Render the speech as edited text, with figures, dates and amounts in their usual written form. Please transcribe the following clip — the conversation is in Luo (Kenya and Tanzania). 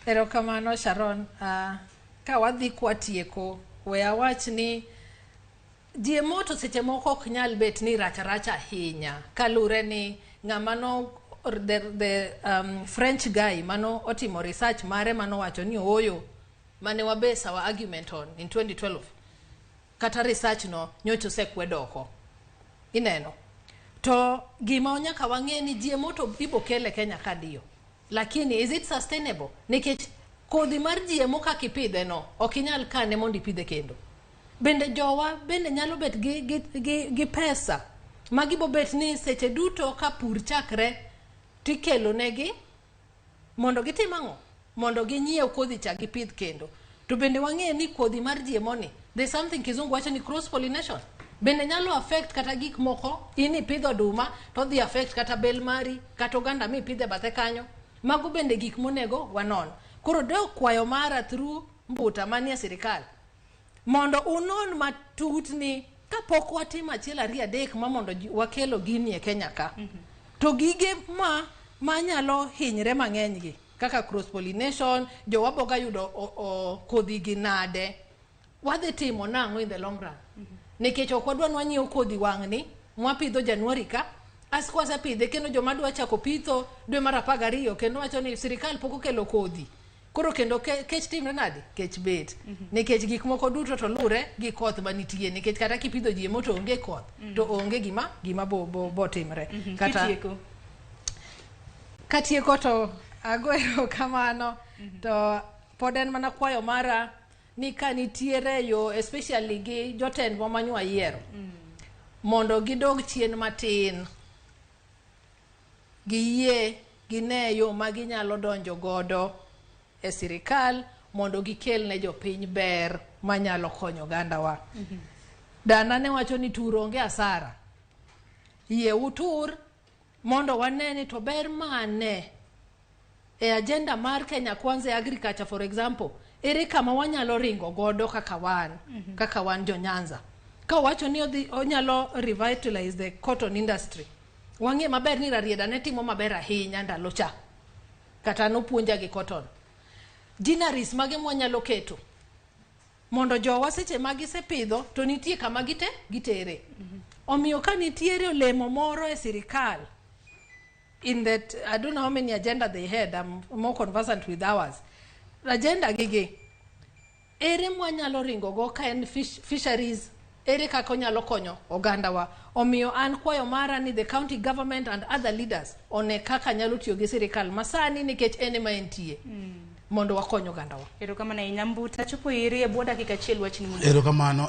Erokamano, Sharon. Ka wadhi kwatieko, we awach ni GMO to seche moko ok nyal bet ni rach aracha ahinya, kalure ni ng'ama no the French guy mano otimo research mare manowacho ni ooyo, mane wa base our argument on in 2012, kata research no nyocha osekwed oko. Ineno to gima nyaka wang'e ni GMO to ibo kele Kenya kadiyo, lakini is it sustainable? Nikech kodhi mar GMO kaka ipidhe no, ok inyal kane mondo ipidhe kendo. Bende jowa bende nyalo bet gi pesa magibo bet ni seche duto ka pur chakre tikelo negi mondo gitim ang'o? Mondo ginyiew kodhi cha gipidh kendo. To bende wang'e ni kodhi mar GMO ni, there's something kizungu wacho ni cross pollination, bende nyalo affect kata gik moko. In ipidho oduma to odhi affect kata bel mari kata oganda mipidho e bathe kanyo. Mago bende gik monego wanon. Koro do kwayo mara through mbuta manie sirikal mondo unon matut ni kapok watimo achiel, ariyo, adek ma mondo wakelo gini e Kenya ka, to gige ma manyalo hinyre mang'eny gi kaka cross pollination, jowa boga yudo kodhi gi nade, wadhi timo nang'o in the long run? Nikech ok wadwa ni wanyiew kodhi wang'ni mwapidho Januari ka as kwasepidhe kendo joma dwa chako pitho dwe mar 12 kendo wacho ni sirikal pok okelo kodhi. Koro kendo kech timre nade? Kech bet, nikech gik moko duto to lure gi koth manitie, nikech kata kipidho GMO to onge koth, to onge gima bo timre kata. Kitieko. Katieko to ago erokamano. To pod en mana kwayo mara ni ka nitiere yo, especially gi jotendwa manywa yiero, mondo gidog chien matin, giyie gine yo ma ginyalo donjo godo e sirikal mondo gikel ne jopiny ber manyalo konyo ogandawa. Dana ne wacho ni tur onge asara. Yie utur mondo wane ni to ber mane e agenda mar Kenya Kwanza e agriculture, for example, ere kama wanyalo ringo godo kaka wan jo Nyanza. Ka owacho ni odhi onyalo revitalize the cotton industry, wang'e maber ni Rarieda ne timo maber ahinya ndalo cha, kata nopuonja gi cotton ginneries mage mwanyalo keto mondo jowa seche ma gisepidho to nitie kama gite gitere. Omiyo ka nitiere olemo moro e sirikal in that, I don't know how many agenda they had, I'm more conversant with ours agenda gigi, ere mwanyalo ringo go ka en fisheries, ere kaka onyalo konyo ogandawa? Omiyo an kwayo mara ni the county government and other leaders one kaka nyalo tiyo gi sirikal masani, nikech en ema entie mondo wakony ogandawa. Erokamano ahinya, Mbuta. Chopo iri e bwo dakika achiel, wachni mogik. Erokamano.